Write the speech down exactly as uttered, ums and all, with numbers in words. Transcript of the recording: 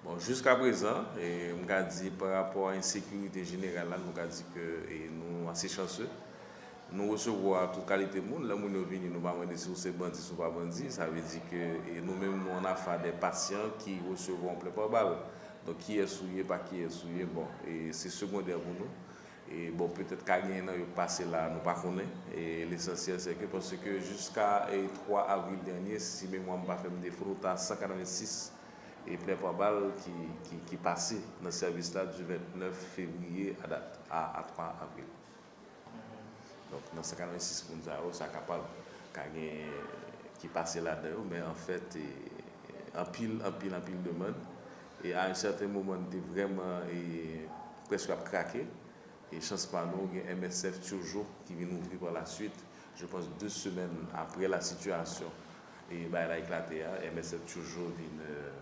Bon, jiska prezan, e, m ka di pa rapò a ensekirite jeneral la, nou ka di ke, e, nou ase chanse. Nou resevwa tout kalite moun. Lè moun yo vini, nou pa mande si w se bandi, si w pa bandi. Sa vle di ke, e, nou menm, nou an afa de pasyan ki resevwa yon plent pa bal. Donk, kiyès ou ye, pa kiyès ou ye, bon, e, se segondè pou nou. E bon, petèt ka genyen nan yo k pase la, nou pa konnen. E lesansyèl, se ke, paske jiska, e, twa avril dènye, si memwa m pa fè m defo, nou ta san katrevensis e plent pa bal ki, ki, ki pase nan sèvis la di vennèf fevriye a dat, a, a twa avril. Donk, nan san katrevensis moun sa yo, sa kapab ka gen ki pase ladan yo, men anfèt, e, anpil, anpil, anpil demann. E a yon sèten moman, n te vrèman, e, prèske ap krake. E chans pa nou, gen M S F Turgeau ki vin ouvri pa la suite. Je pense de semèn apre la sitiyasyon e bagay la eklate a, M S F Turgeau vin, euh,